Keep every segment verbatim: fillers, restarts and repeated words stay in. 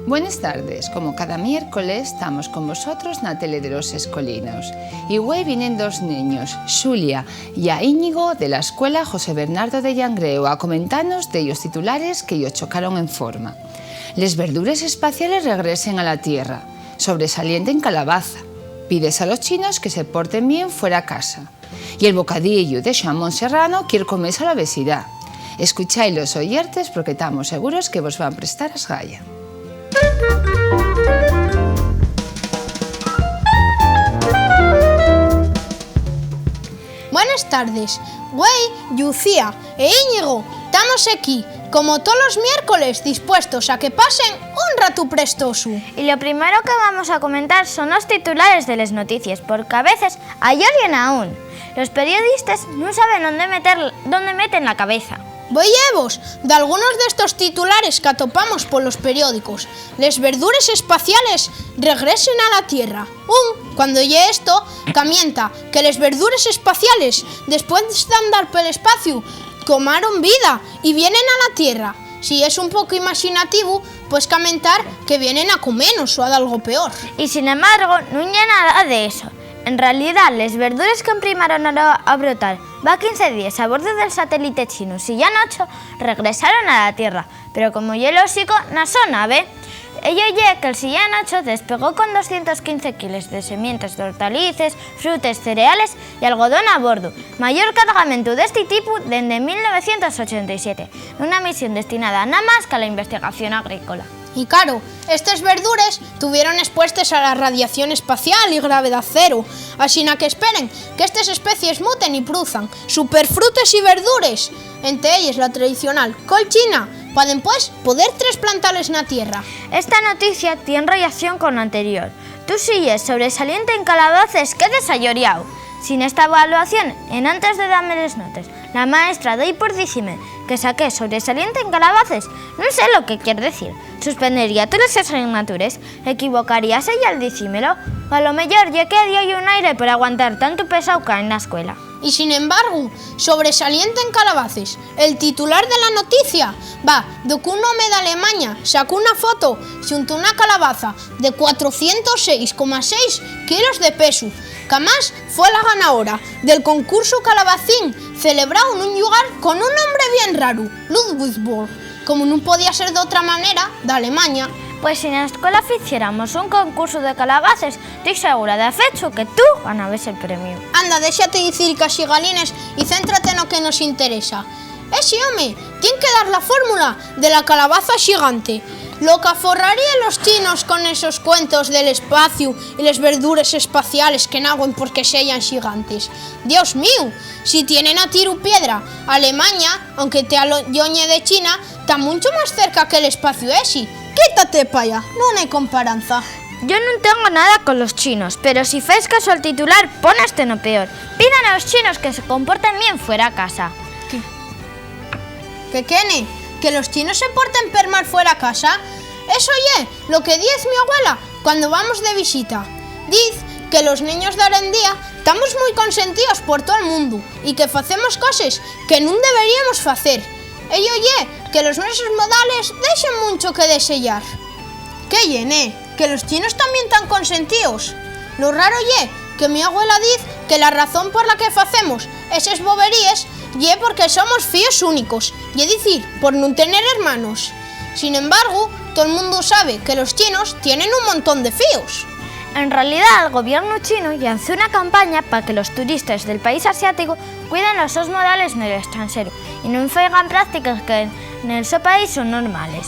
Buenas tardes, como cada miércoles tamos con vosotros na tele de los escolinos. Y güei vienen dos neños, Xulia ya Íñigo, de la escuela José Bernardo de Llangreo, a comentanos dellos titulares que yos chocaron en forma. Les verdures espaciales regresen a la Tierra, sobresaliente en calabaza. Pides a los chinos que se porten bien fuera casa. Y el bocadiellu de xamón serrano quier comese a la obesidá. Escuchái los oyertes porque tamos seguros que vos van prestar asgaya. Buenas tardes. Güei, Llucía e Íñigo, tamos equí, como tolos miércoles, dispuestos a que pasen un ratu prestosu. Y lo primero que vamos a comentar son los titulares de les noticies, porque a veces a ellos bien aún. Los periodistes nun saben dónde meter, dónde meten la cabeza. Voi lleevos dalgunos d'estos titulares qu'atopamos polos periódicos. Les verdures espaciales regresen a la Tierra. Un, cuando lle esto, camienta que les verdures espaciales, después d'andar pel espaciu, tomaron vida y vienen a la Tierra. Si es un poco imaxinativu, pues camentar que vienen a comenos o a dalgo peor. Y, sin embargo, nun ye nada de eso. En realidá, les verdures qu'emprimaron a, a brotar va quince díes a bordu del satélite chinu Shiyan ocho regresaron a la Tierra, pero, como ye lóxico, na so nave. Ello ye que'l Shiyan ocho despegó con doscientos quince kilos de semientes d'hortalices, frutes, cereales y algodón a bordu, mayor cargamentu d'esti tipu dende mil novecientos ochenta y siete, nuna misión destinada namás qu'a la investigación agrícola. Y, caro, estes verdures tuvieron espuestes a la radiación espacial y gravedá cero, asina que esperen qu'estes especies muten y pruzan superfrutes y verdures, ente elles la tradicional col china, pa dempués poder tresplantales na Tierra. Esta noticia tien rellación con la anterior. Tú sigues sobresaliente en calabaces, quedes ayoriao. Sin esta evaluación, enantes de dame les notes, la maestra doi por dicime que saqué sobresaliente en calabaces. Nun sé lo que quier decir. Suspendería toles asignatures, equivocaríase al dicímelo, o a lo meyor ye que dio-y un aire por aguantar tantu pesao qu'hai na escuela. Y, sin embargo, sobresaliente en calabaces, el titular de la noticia va de qu'un home d'Alemaña sacó una foto xunto a una calabaza de cuatrocientos seis coma seis kilos de pesu, qu'amás fue la ganadora del concursu Calabacín, celebráu nun llugar con un nombre bien raru, Ludwigsburg, como nun podía ser d'otra manera, d'Alemaña. Pues si na escuela ficiéramos un concursu de calabaces, toi segura de fechu que tú ganabes el premiu. Anda, déxate dicir caxigalines y céntrate no que nos interesa. Esi home tien que dar la fórmula de la calabaza xigante. Lo qu'aforraríen los chinos con esos cuentos del espaciu y les verdures espaciales que nagüen porque seyan xigantes. Dios míu, si tienen a tiru piedra Alemaña, aunque tea lo-, lloñe de China, ta muncho más cerca que l'espaciu esi. Quítate p'allá, nun hai comparanza. Yo nun tengo nada con los chinos, pero si fais caso al titular, poneste no peor. Pidan a los chinos que se comporten bien fuera casa. ¿Qué? ¿Que qué, ne? ¿Que los chinos se porten permal fuera casa? Eso ye lo que diz mi abuela cuando vamos de visita. Diz que los neños d'arendía tamos mui consentíos por tol mundu y que facemos coses que nun deberíemos facer. Ello ye que los nuesos modales dexen muncho que deseyar. ¿Qué ye, ne? ¿Que los chinos tamién tán consentíos? Lo raro ye que mi abuela diz que la razón por la que facemos eses boberíes ye porque somos fíos únicos, ye dicir, por nun tener hermanos. Sin embargo, tol mundu sabe que los chinos tienen un montón de fíos. En realidá, el gobiernu chinu llanzó una campaña pa que los turistes del país asiáticu cuiden los sos modales nel estranxeru y nun faigan práctiques que nel so país son normales.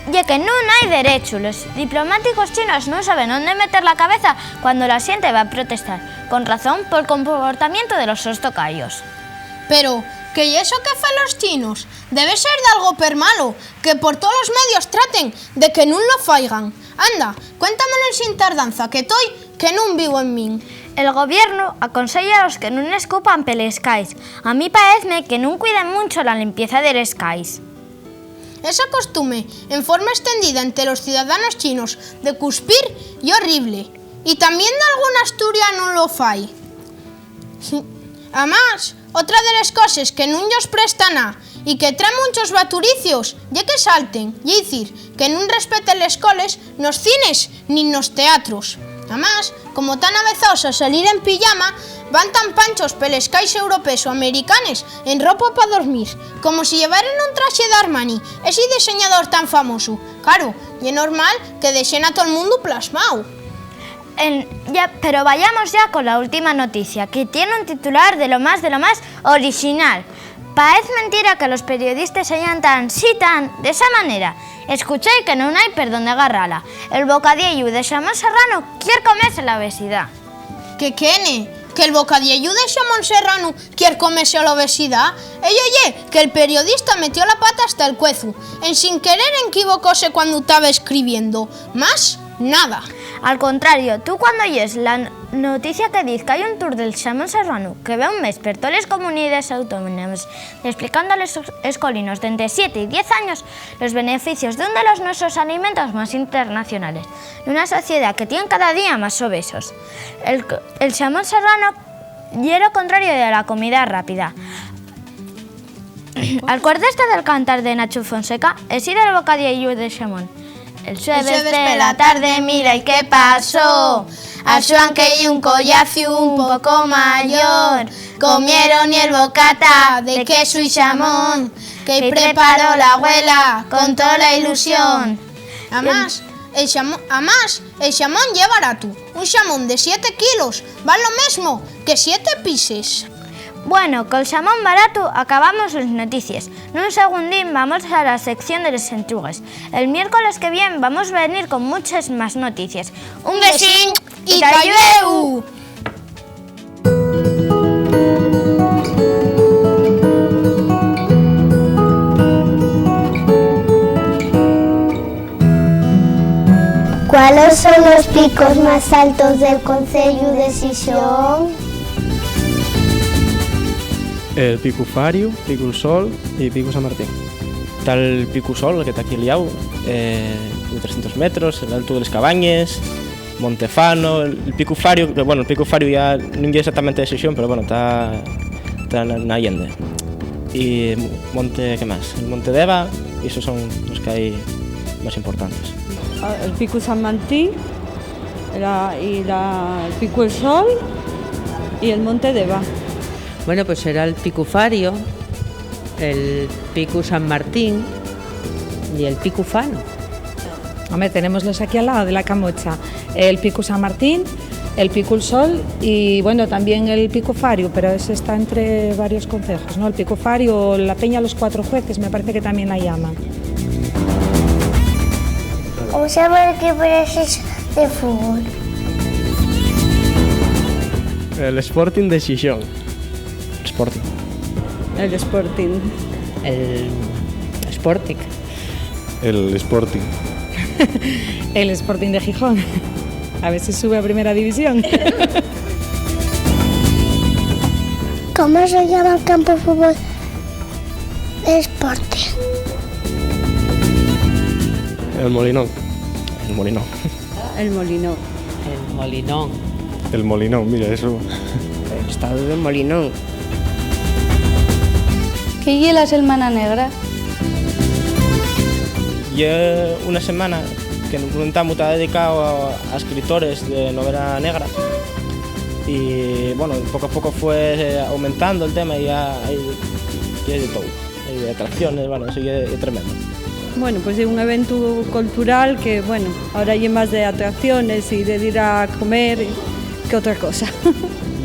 Ye que nun hai derechu. Los diplomáticos chinos nun saben ónde meter la cabeza cuando la xente va protestar, con razón, pol comportamientu de los sos tocayos. Pero, ¿qué ye eso que fan los chinos? Debe ser dalgo permalo, que por tolos medios traten de que nun lo faigan. Anda, cuéntamelo ensin tardanza, que toi que nun vivo en min. El gobiernu aconseya a los que nun escupan peles cais. A mí paezme que nun cuiden muncho la limpieza de les cais. Esa costume, en forma estendida ente los ciudadanos chinos, de cuspir, ye horrible. Y tamién dalgún asturianu lo fai. Amás, otra de les coses que nun-yos presta ná Y que traen munchos baturicios, ye que salten, ye dicir, que nun respeten les coles nos cines nin nos teatros. Amás, como tán avezaos a salir en pijama, van tan panchos peles cais europees o americanes en ropa pa dormir, como si llevaren un traxe d'Armani, esi diseñador tan famosu. Claro, ye normal que dexen a tol mundu plasmao. En-, ya, pero vayamos ya con la última noticia, que tiene un titular de lo más, de lo más orixinal. Paez mentira que los periodistes seyan tan, sí, tan, d'esa manera. Escuché que nun hai per dónde garrala. El bocadiellu de xamón serrano quier comese la obesidá. Que qué, nene, que'l bocadiellu de xamón serrano quier comese la obesidá. Ello ye, que'l periodista metió la pata hasta el cuezu. En sin querer enquivocóse cuando taba escribiendo. Más nada. Al contrario, tú cuando oyes la n-, noticia que diz qu'hai un tour del xamón serrano que va un mes per toles comunidaes autónomes explicando a los es-, escolinos d'ente siete y diez años los beneficios d'un de los nuestros alimentos más internacionales, nuna sociedá que tien cada día más obesos. El c-, el xamón serrano ye lo contrario de la comida rápida. ¿Alcuérdeste del cantar de Nacho Fonseca? Esi del bocadiellu de xamón. El xueves pela tarde, mira, ¿y qué pasó? A Xuan, que ye un collaciu un poco mayor, comieron-y el bocata de quesu y xamón, que-y preparó la abuela con tola ilusión. Amás, el xamo-, amás, el xamón ye baratu. Un xamón de siete kilos val lo mesmo que siete pises. Bueno, col xamón baratu acabamos les noticies. Nun segundín vamos a la sección de les entrugues. El miércoles que vien vamos venir con munches más noticies. Un besín y ta llueu. ¿Cuáles son los picos más altos del conceyu de Xixón? El Picu Fariu, Picu'l Sol y Picu San Martín. Ta'l Picu Sol, que ta aquí al llau, eh, de trescientos metros, el Altu de les Cabañes, Montefano, el, el Picu Fariu, que, bueno, el Picu Fariu ya nun ye exactamente de Xixón, pero, bueno, ta, ta na, na Allende. Y Monte, ¿qué más? El Monte Deva, y esos son los que hai más importantes. Ah, el Picu San Martín, la, y la, el Picu el Sol, y el Monte Deva. Bueno, pues será el Picu Fario, el Picu San Martín y el Picu Fano. Home, tenémoslos aquí al lado de la Camocha. El Picu San Martín, el Picu'l Sol y, bueno, también el Picu Fariu, pero ese está entre varios concejos, ¿no? El Picu Fariu o la Peña Los Cuatro Jueces, me parece que también la llaman. ¿Cómo se llama el equipo de Xixón de fútbol? El Sporting de Xixón. Sporting. El Sporting. El Sporting. El Sporting. El Sporting de Gijón. A ver si sube a primera división. ¿Cómo se llama el campo de fútbol del Sporting? El Molinón. El Molinón. El Molinón. El Molinón. El Molinón, mira, eso. El estadio del Molinón. ¿Qué ye la Selmana Negra? Ye una semana que nun preguntamu ta dedicao a, a escritores de novela negra. Y, bueno, poco a poco fue, eh, aumentando el tema y ya hai, ya hai de todo. Hai atracciones, bueno, eso ye, ye tremendo. Bueno, pues ye un eventu cultural que, bueno, ahora ye más de atracciones y de dir a comer que otra cosa.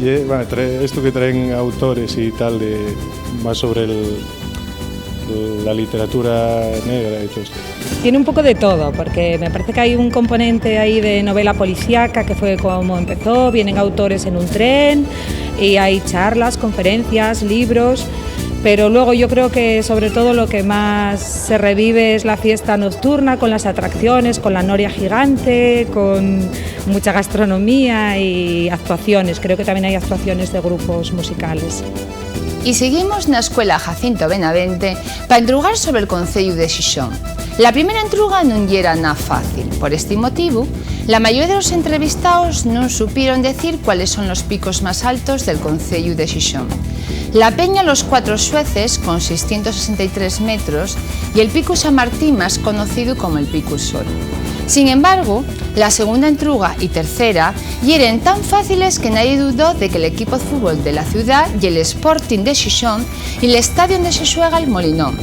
Ye, bueno, trae, esto que traen autores y tal, de, más sobre el, la literatura negra y todo esto. Tiene un poco de todo, porque me parece que hay un componente ahí de novela policíaca, que fue como empezó, vienen autores en un tren, y hay charlas, conferencias, libros, pero luego yo creo que sobre todo lo que más se revive es la fiesta nocturna, con las atracciones, con la noria gigante, con mucha gastronomía y actuaciones. Creo que también hay actuaciones de grupos musicales. Y seguimos na Escuela Jacinto Benavente pa entrugar sobre el Conceyu de Xixón. La primera entruga nun yera na fácil. Por esti motivu, la mayoría de los entrevistaos nun supieron decir cuáles son los picos más altos del conceyu de Xixón. La Peña Los Cuatro Xueces, con seiscientos sesenta y tres metros, ye el Picu San Martín, más conocíu como el Picu Sol. Sin embargo, la segunda entruga y tercera yeren tan fáciles que nadie dudó de que l'equipu de fútbol de la ciudá ye l'Sporting de Xixón y l'estadiu onde se xuega'l Molinón.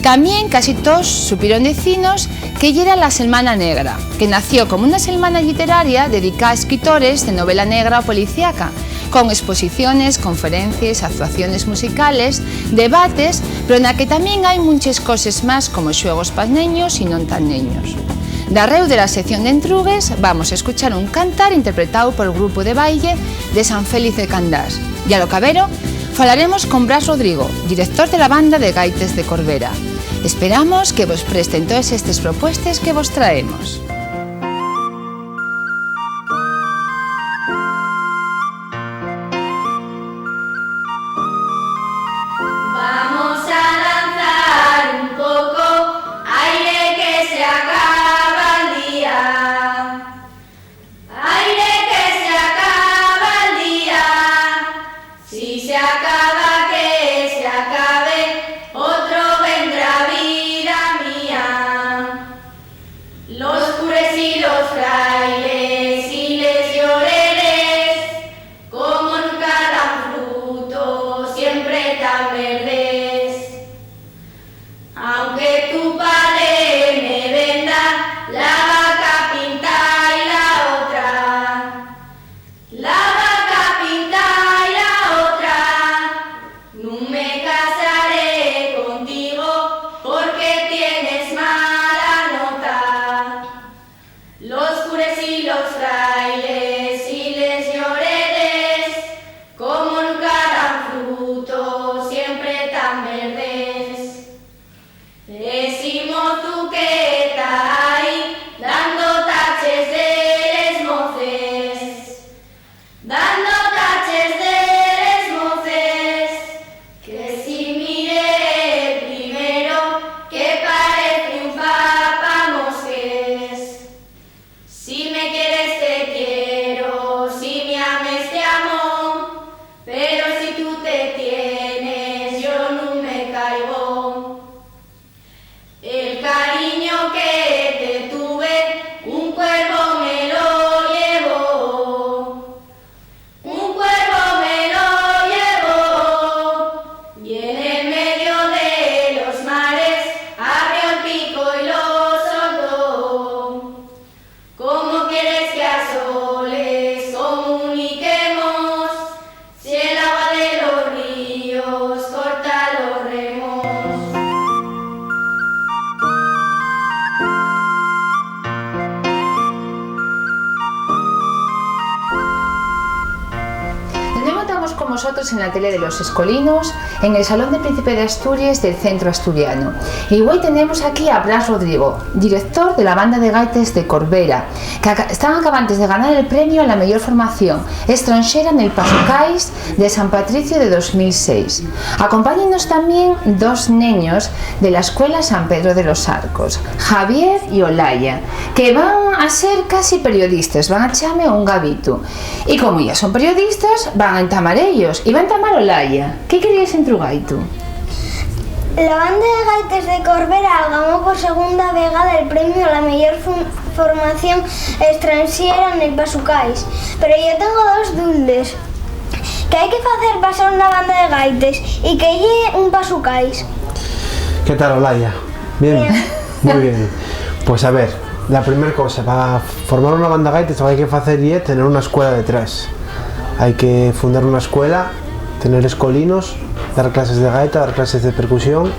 Tamién casi toos supieron dicinos que yera la Selmana Negra, que nació como una selmana lliteraria dedicá a escritores de novela negra o policíaca, con esposiciones, conferencies, actuaciones musicales, debates, pero na que tamién hai munches coses más, como xuegos pa neños y non tan neños. Darréu de la sección d'entrugues, vamos escuchar un cantar interpretáu pol grupu de baille de San Félix de Candás. Y a lo cabero, falaremos con Bras Rodrigo, director de la Banda de Gaites de Corvera. Esperamos que vos presten toes estes propuestes que vos traemos. Vamos a danzar un poco, aire que se acaba el día. Aire que se acaba el día. Si se acaba, que se acabe, otro vendrá, vida mía. Los cures y los frailes y les lloreres, como nunca dan fruto, siempre tan verdes. Aunque tu padre me venda la vaca pinta y la otra, la vaca pinta y la otra, nun me casaré contigo porque tienes mala nota. Los cures y los frailes y les lloreres, como nunca dan fruto, siempre tan verdes. Esi mozu que ta ahí, dando taches de les moces, dando taches de les moces, que si mire primero, que parece un papamosques. Si me quieres, te quiero, si me ames, te amo, pero si tú te tienes, yo nun me caigo. El cariño que te tuve, un cuervo me lo llevó. Un cuervo me lo llevó, y en el medio de los mares abrió el pico y lo soltó. ¿Cómo quieres que a soles comuniquemos si el agua de los ríos corta los remos? De nuevo estamos con vosotros en la tele de los escolinos, en el Salón de Príncipe de Asturias del Centro Asturiano. Y güei tenemos aquí a Blas Rodrigo, director de la Banda de Gaites de Corvera, que aca-, están acabantes de ganar el premio a la meyor formación estranxera nel Pasucais de San Patricio de dos mil seis. Acompáñennos tamién dos neños de la Escuela San Pedro de los Arcos, Javier y Olaya, que van a ser casi periodistas, van a echame un gabitu. Y como ya son periodistas, van a entamar ellos, y va a entamar Olaya. ¿Qué querías entrugai tu? La Banda de Gaites de Corvera algamó por segunda vegada el premiu a la meyor fun-, formación estranxera nel Pasucais, pero yo tengo dos duldes. ¿Qué hai que facer pa ser una banda de gaites? ¿Y qué ye un Pasucais? ¿Qué tal, Olaya? Bien. Bien. Muy bien. Pues a ver, la primera cosa, para formar una banda de gaites, lo que hay que facer ye tener una escuela detrás. Hay que fundar una escuela, tener escolinos, dar clases de gaita, dar clases de percusión,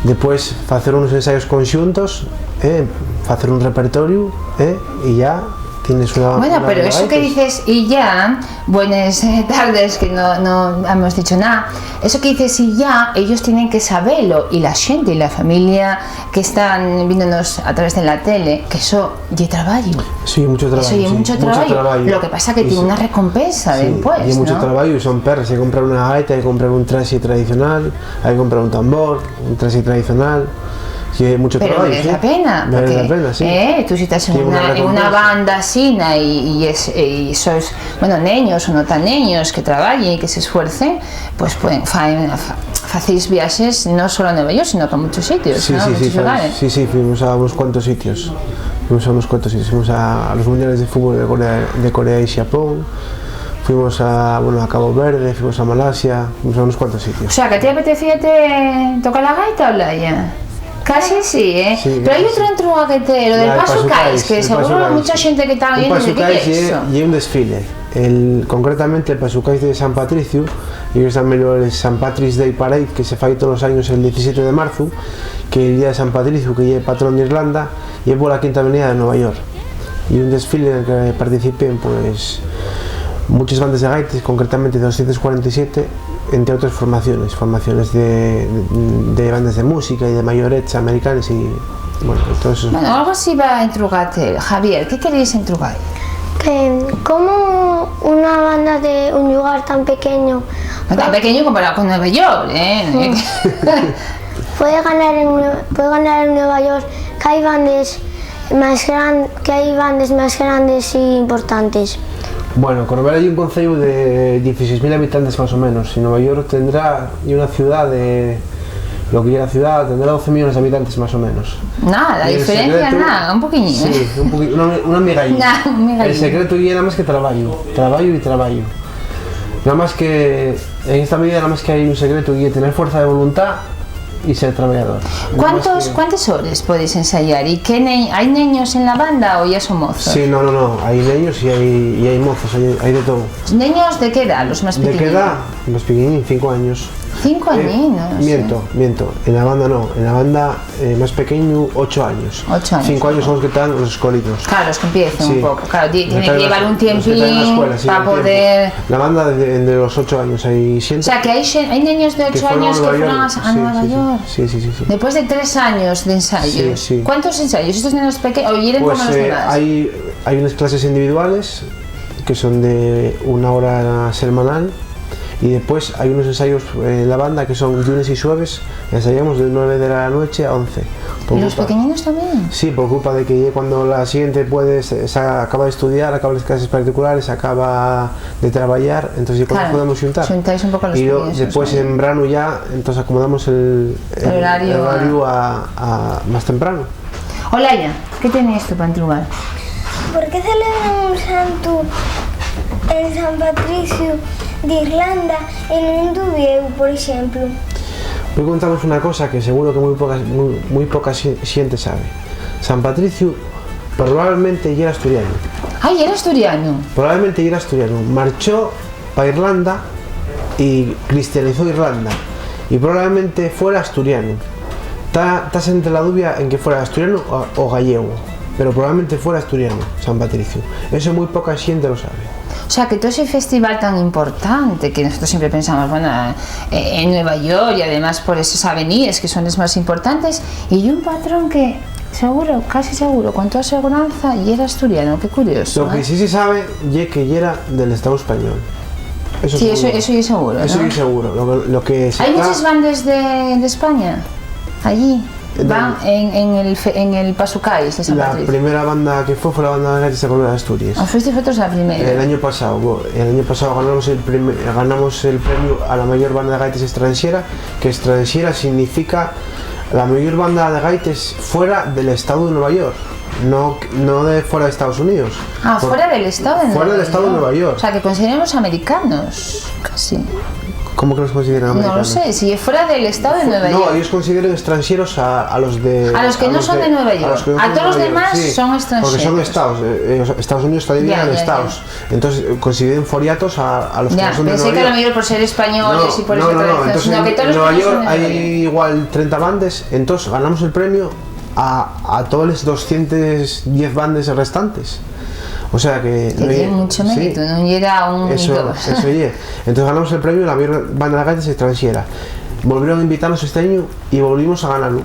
después facer unos ensayos conxuntos, eh, facer un repertoriu, eh, y ya tienes una, Bueno, una pero banda de eso que gaites. Dices, y ya, buenas, eh, tardes, que no, no hemos dicho nada. Eso que dices, y ya, ellos tienen que sabelo, y la gente, y la familia que están viéndonos a través de la tele, que eso ye trabayu. Sí, mucho trabayu, Eso ye sí, mucho mucho trabayu. trabayu. Lo que pasa que Y tiene sí. una recompensa Sí, después, y mucho ¿no? trabayu, son perras, hay que comprar una gaita, hay que comprar un traje tradicional, hay que comprar un tambor, un traje tradicional. Ye mucho trabayu, sí. Pero merez la pena, porque, eh, tú si estás en una, en una banda asina y, y es, y sois, bueno, neños o no tan neños que trabayen y que se esfuercen, pues pueden, fa-, fa-, facéis viaxes no solo a Nueva York, sino que a muchos sitios, ¿no? Sí, sí, sí, fuimos a unos cuantos sitios. Fuimos a unos cuantos sitios. Fuimos a, a los mundiales de fútbol de Corea, de Corea y Japón. Fuimos a, bueno, a Cabo Verde, fuimos a Malasia, fuimos a unos cuantos sitios. O sea, que a ti apetecíate tocar la gaita, Olaya? Casi sí, ¿eh? Sí, pero hai otro entruga que te, lo del Pasu Cais, que seguro mucha xente que ta viendo dice, ¿qué ye eso? Ye un desfile. El, concretamente, el Pasu Cais de San Patriciu, y ellos también lo, el San Patrick's Day Parade, que se fai todos los años el diecisiete de marzo, que el día de San Patriciu, que ye patrón de Irlanda, ye pola Quinta Avenida de Nueva York. Y un desfile en el que participen, pues, muchas bandas de gaites, concretamente doscientos cuarenta y siete, entre otras formaciones, formaciones de, de bandas de música y de mayorettes americanes y, bueno, y todo eso. Bueno, algo así va a entrugar-te, Javier. ¿Qué querías entrugar? Que, ¿cómo una banda de un lugar tan pequeño? No tan pequeño comparado con Nueva York, ¿eh? Puede ganar en Nue-, puede ganar en Nueva York, que hai bandes más gran-, que hai bandes más grandes y importantes. Bueno, Corvera ye un conceyu de dieciséis mil habitantes más o menos, y Nueva York tendrá, ye una ciudad de, lo que ye la ciudad, tendrá doce millones de habitantes más o menos. Nada, la diferencia, nada, un poquiñín, ¿eh? Sí, un poqui-, una, una migallina. Nada, un migallín. El secreto ye nada más que trabayu, trabayu y trabayu. Nada más que en esta vida, nada más que hai un secreto, y ye tener fuerza de voluntad y ser trabayador. ¿Cuántos, cuántes hores podéis ensayar? ¿Y qué ne-, hai neños en la banda o ya son mozos? Sí, no, no, no. Hai neños y hai, y hai mozos, hai, hai de todo. ¿Neños de qué edad, los más pequeñinos? ¿De qué edad? Los pequeñinos, cinco años. ¿Cinco añinos? Eh, miento, miento. En la banda no. En la banda, eh, más pequeño, ocho años. Ocho años. Cinco años son los que están los escolitos. Claro, los que empiezan un poco. Claro, ti-, tiene que llevar un tiempín para poder. La banda desde, desde los ocho años hay siempre. O sea, que hay, xe-, hay niños de ocho años que fueron a, a Nueva York. Sí, sí, sí, sí. Después de tres años de ensayos. Sí, sí. ¿Cuántos ensayos? ¿Estos niños pequeños o yeren como los demás? Pues, eh, hay, hay unas clases individuales que son de una hora semanal. Y después hay unos ensayos, eh, en la banda que son lunes y jueves, ensayamos de nueve de la noche a once. ¿Y los pequeñinos también? Sí, por culpa de que ye cuando la xente puede, se, se acaba de estudiar, acaba las clases particulares, acaba de trabajar, entonces ye cuando podemos xuntar. Claro, xuntáis un poco a los pequeños, ¿no? Y lo, después en verano ya, entonces acomodamos el, el horario a, a más temprano. Olaya, ¿qué tenías tú pa entrugar? ¿Por qué celebran un santu en San Patriciu d'Irlanda y nun d'Uviéu, por exemplu? Voi contaros una cosa que seguro que mui poca, mui, mui poca xi-, xente sabe. San Patriciu probablemente yera asturianu. Ai, yera asturianu. Probablemente yera asturianu. Marchó pa Irlanda y cristianizó Irlanda, y probablemente fuera asturianu. Ta, tas entre la dubia en que fuera asturianu o, o gallego, pero probablemente fuera asturianu, San Patriciu. Eso mui poca xente lo sabe. O sea, que todo ese festival tan importante que nosotros siempre pensamos, bueno, eh, en Nueva York, y además por esas avenidas que son las más importantes, y un patrón que seguro, casi seguro, con toda seguranza, yera asturiano. Qué curioso, ¿eh? Lo que sí se sabe ye que yera del Estao español. Eso sí, eso, seguro. Eso ye seguro, ¿no? Eso ye seguro. Lo que, lo que se... ¿Hai muchas bandes de, de España allí? Eh, van en, en el fe-, en el Pasu Cais de San Patricio. La primera banda que fue, fue la banda de gaites de Corvera de Asturias. Ah, fuisteis vosotros la primera. El año pasado, bo-, el año pasado ganamos el prime-, ganamos el premio a la mayor banda de gaites extranxera, que extranxera significa la mayor banda de gaites fuera del estado de Nueva York, no, no de fuera de Estados Unidos. Ah, fuera del estado de Nueva York. Fuera del estado de Nueva York. O sea, que consideramos americanos, casi. ¿Cómo que los consideran americanos? No lo sé, si es fuera del estado de Nueva York. No, ellos consideran extranjeros a, a los de, a los que no son de Nueva York. A todos los demás son extranjeros. Porque son estados, eh, eh, Estados Unidos está dividido en estados. Ya, ya, ya. Entonces, eh, consideren foriatos a, a los que no son de Nueva York. Ya, pensé que a lo mejor por ser españoles y por esa tradición, sino que todos los que no son de Nueva York. No, no, no, entonces, en Nueva York hay igual treinta bandes, entonces ganamos el premio a, a todos los doscientos diez bandes restantes. O sea que... Que tiene mucho mérito, no llega a un y dos. Eso, eso ye. Entonces ganamos el premio a la mayor banda de gaites extranxera. Volvieron a invitarnos este año y volvimos a ganarlo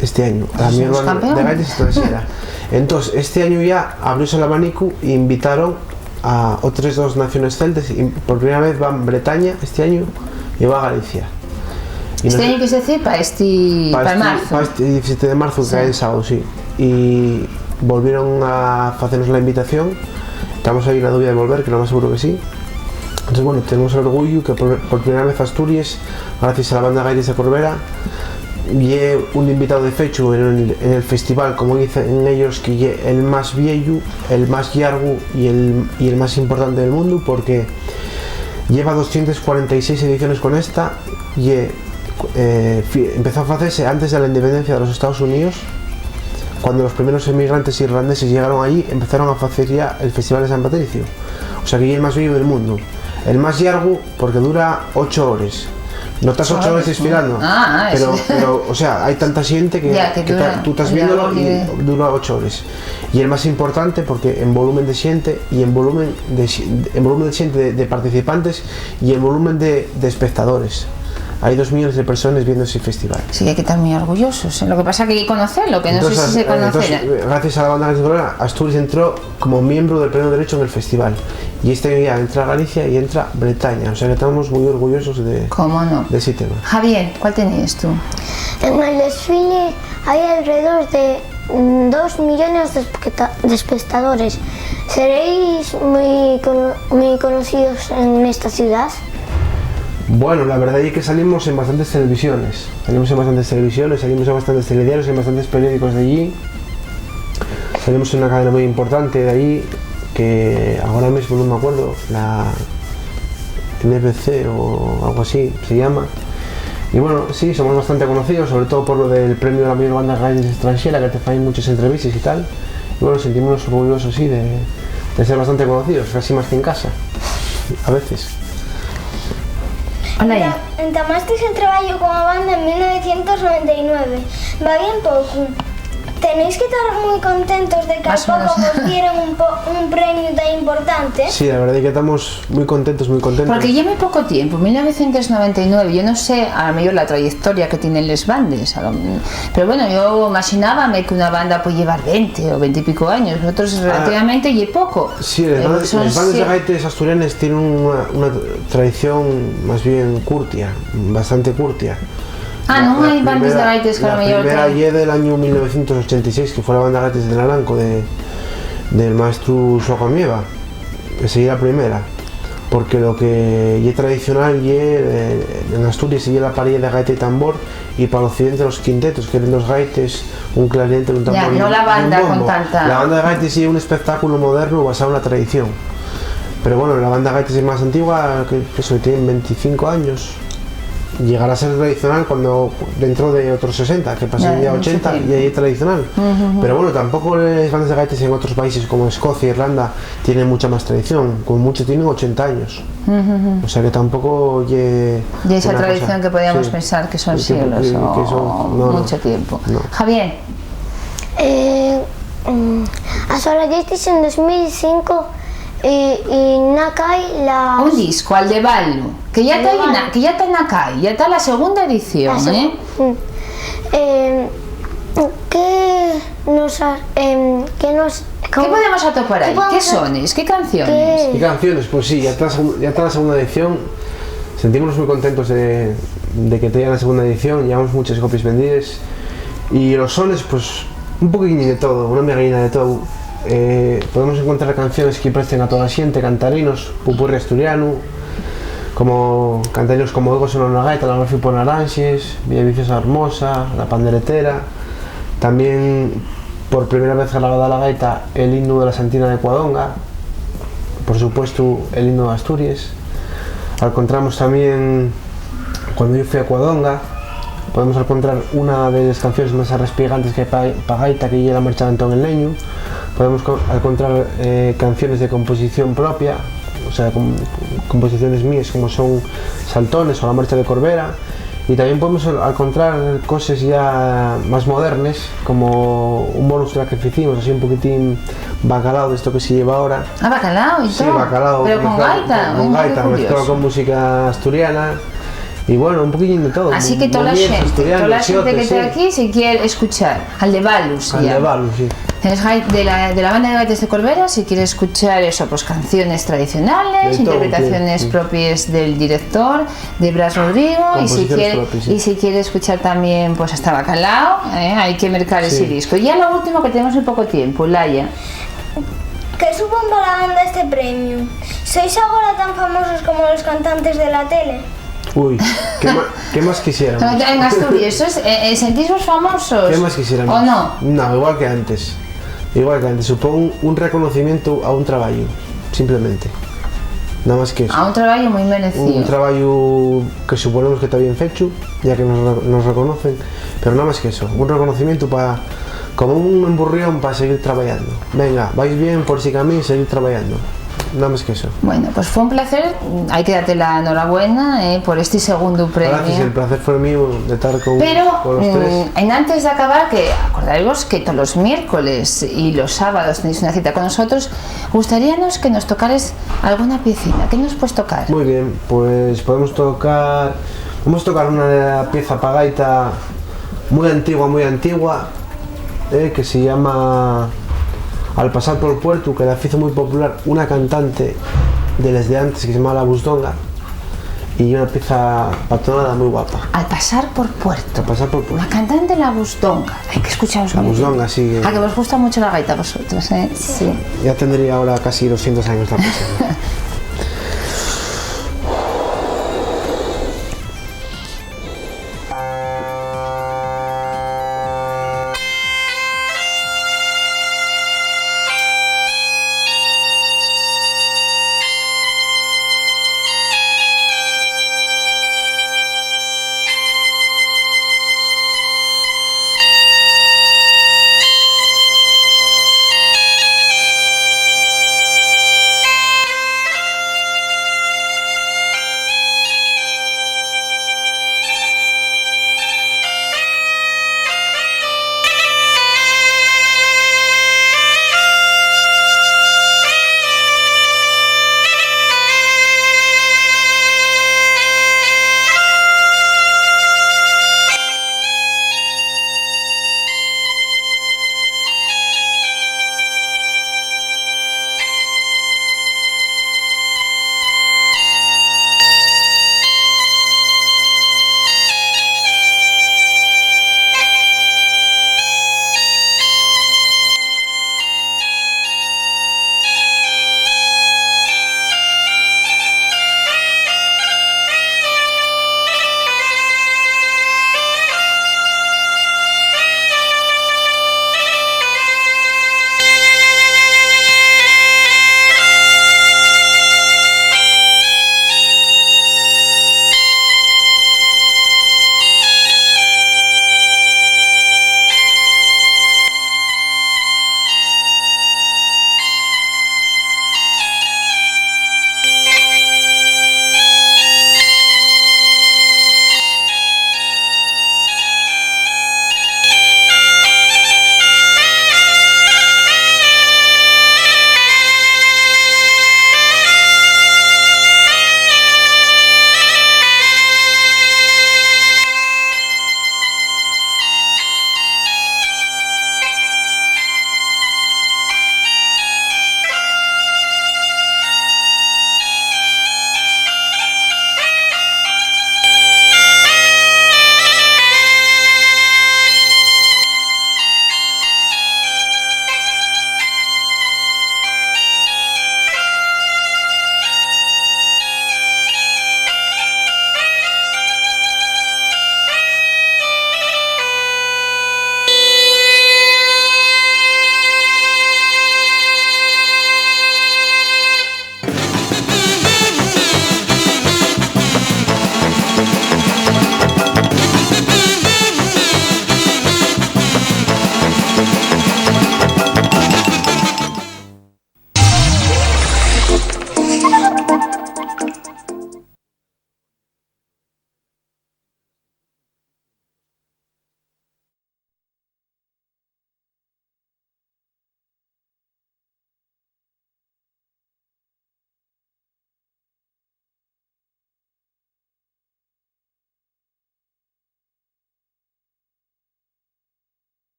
este año, a la mayor banda de gaites extranxera. Entonces, este año ya abrióse l'abanicu y invitaron a otras dos naciones celtes, y por primera vez van Bretaña este año y va Galicia. Y no Este sé añu, quieres decir, pa esti, pa pa esti, marzu. Pa esti diecisiete de marzu, que Sí. cae en sábado, sí. Y volvieron a facernos la invitación. Estamos ahí na dubia de volver, que lo más seguro que sí. Entonces, bueno, tenemos el orgullo que por, por primera vez Asturies, gracias a la Banda Gaites de Corbera, ye un invitado de fechu en el, en el festival, como dicen ellos, que ye el más vieyu, el más llargu y el, y el más importante del mundo, porque lleva doscientas cuarenta y seis ediciones con esta, y eh, fi-, empezó a facerse antes de la independencia de los Estados Unidos, cuando los primeros emigrantes irlandeses llegaron allí, empezaron a facer ya el Festival de San Patricio. O sea que ye el más vieyu del mundo. El más llargu, porque dura ocho horas. No estás Ocho ocho horas horas, ¿no? desfilando, Ah, ah, pero, eso. pero, o sea, hay tanta gente que, Ya, que que ta-, dura tú estás el viéndolo largo y de dura ocho horas. Y el más importante, porque en volumen de gente y en volumen de, xi- en volumen de gente de, de participantes y en volumen de, de espectadores. Hay dos millones de personas viendo ese festival. Sí, hay que estar muy orgullosos, ¿eh? Lo que pasa que hay que conocerlo, que no sé Entonces, si se eh, entonces, conocerá. eh, gracias a la Banda Gaites de Corbera, Asturies entró como miembro del pleno derecho en el festival. Y este año ya entra Galicia y entra Bretaña. O sea que estamos muy orgullosos de, ¿Cómo no? de ese tema. Javier, ¿cuál tenías tú? En el desfile hay alrededor de mm, dos millones de especta-, de espectadores. ¿Seréis muy cono-, muy conocidos en esta ciudad? Bueno, la verdad es que salimos en bastantes televisiones. Salimos en bastantes televisiones, salimos en bastantes telediarios, en bastantes periódicos de allí. Salimos en una cadena muy importante de allí, que ahora mismo no me acuerdo, la N B C o algo así se llama. Y bueno, sí, somos bastante conocidos, sobre todo por lo del premio a la mejor banda de gaites extranjera, que te fai muchas entrevistas y tal. Y bueno, sentimos orgullosos, sí, de, de ser bastante conocidos, casi más que en casa, a veces. Hola. Enta-, entamastes el trabajo como banda en mil novecientos noventa y nueve. Va bien poco. Tenéis que estar muy contentos de que al Más o menos. poco vos dieron un, po- un premio tan importante. Sí, la verdad es que estamos muy contentos, muy contentos. Porque lleva muy poco tiempo, mil novecientos noventa y nueve, yo no sé, a lo mejor la trayectoria que tienen les bandes, a lo- pero bueno, yo imaginábame que una banda puede llevar veinte o veinte y pico años, nosotros Ah, relativamente y poco. Sí, les Eh, bandes, son les bandes de sie- gaites asturianes tienen una, una tradición más bien curtia, bastante curtia. Ah, La- ¿no la hay bandes de primera, gaites que a la lo mejor primera tienen? Ye del año mil novecientos ochenta y seis, que fue la banda gaites de Naranco, de, del maestro Suaco Amieva. Esa ye la primera. Porque lo que ye tradicional ye, eh, en Asturias, ye la parella de gaita y tambor, y para occidente los quintetos, que eran dos gaites, un clarinete, un Ya, tambor y no un, la y un banda con bombo. tanta La banda de gaites ye un espectáculo moderno basado en la tradición. Pero bueno, la banda de gaites es más antigua, que, que eso, tiene veinticinco años. Llegará a ser tradicional cuando, dentro de otros sesenta, que pasen Ya, ya mucho ochenta, tiempo. ya es tradicional. Ujú, ujú. Pero bueno, tampoco les bandas de gaites en otros países como Escocia, Irlanda, tienen mucha más tradición. Como mucho tienen ochenta años. Ujú, ujú. O sea que tampoco ye Y esa una tradición cosa, que podíamos sí, pensar que son que, siglos que, que o son, no, no, mucho tiempo. no. Javier. Eh, mm, asorayasteis en dos mil cinco y, y na cai la Un disco, Al de Balu, que ya está ahí na, que ya está na cai, ya está la segunda edición, La seg- ¿eh? Mm. Eh, ¿qué nos ha-, em, qué nos, ¿Qué cómo, podemos atopar qué ahí? ¿Qué podemos a-, sones? ¿Qué canciones? qué? ¿Qué canciones? Pues sí, ya está la segun-, ya está la segunda edición. Sentímonos muy contentos de, de que te digan la segunda edición. Llevamos muchas copias vendidas. Y los sones, pues, un poquitín de todo, una megaína de todo. Eh, podemos encontrar canciones que presten a toda la gente, cantarinos, pupurri asturiano, como cantarinos como Oigo sonar una gaita, La Rafi por Naranxes, Villa Viciosa Hermosa, La Panderetera. También, por primera vez grabada la gaita, el himno de la Santina de Cuadonga, por supuesto, el himno de Asturias. Alcontramos también Cuando yo fui a Cuadonga. Podemos alcontrar una de las canciones más arrespigantes que hay pa, pa gaita, que ye la Marcha d'Antón el Neñu. Podemos co-, alcontrar, eh, canciones de composición propia, o sea, com-, composiciones míes, como son Saltones o La Marcha de Corbera. Y también podemos al-, alcontrar coses ya más modernes, como un bonus track que hicimos, así un poquitín bacalao de esto que se lleva ahora. Ah, bacalao y Sí, todo. bacalao, Pero con mezclado gaita, con, con mira qué gaita, mezclado curioso. con música asturiana. Y bueno, un poquitín de todo. Así que toda la Moñés, gente, asturiano, toda la gente que siotes, está sí. aquí, si quiere escuchar, Al de Balu se Al de llama. Balu, sí. Tienes gai-, de la, de la banda de gaites de Corvera, si quieres escuchar eso, pues canciones tradicionales, interpretaciones propias del director, de Bras Rodrigo, y si, y si quieres escuchar también pues hasta Bacalao, ¿eh? Hay que mercar ese disco. Y ya lo último, que tenemos muy poco tiempo, Laia. Que suba un balagón de este premio. ¿Sois ahora tan famosos como los cantantes de la tele? Uy, ¿qué, ma, ¿qué más quisiéramos? En Asturias, eso es, eh, eh, ¿sentís vos famosos? ¿Qué más quisiéramos? ¿O no? No, igual que antes. Igual que antes. Supón un reconocimiento a un trabajo, simplemente. Nada más que eso. A un trabajo muy merecido. Un trabajo que suponemos que está bien hecho, ya que nos, nos reconocen, pero nada más que eso. Un reconocimiento para, como un emburrión para seguir trabajando. Venga, vais bien, por si camino, seguir trabajando. Nada más que eso. Bueno, pues fue un placer. Hay que darte la enhorabuena, eh, por este segundo premio. Gracias, el placer fue mío de estar con, Pero, con los tres. Mm, en antes de acabar, que acordaros que todos los miércoles y los sábados tenéis una cita con nosotros, gustaríanos que nos tocares alguna piecina. ¿Qué nos puedes tocar? Muy bien, pues podemos tocar, vamos a tocar una pieza pa gaita muy antigua, muy antigua, eh, que se llama Al pasar por puertu, que la hizo muy popular una cantante de les de antes que se llamaba La Busdonga, y una pieza patonada muy guapa. Al pasar por puertu. Al pasar por puertu. La cantante La Busdonga. Hay que escucharos. La Busdonga, sí. A que vos gusta mucho la gaita a vosotros, ¿eh? Sí. Ya tendría ahora casi doscientos años la persona.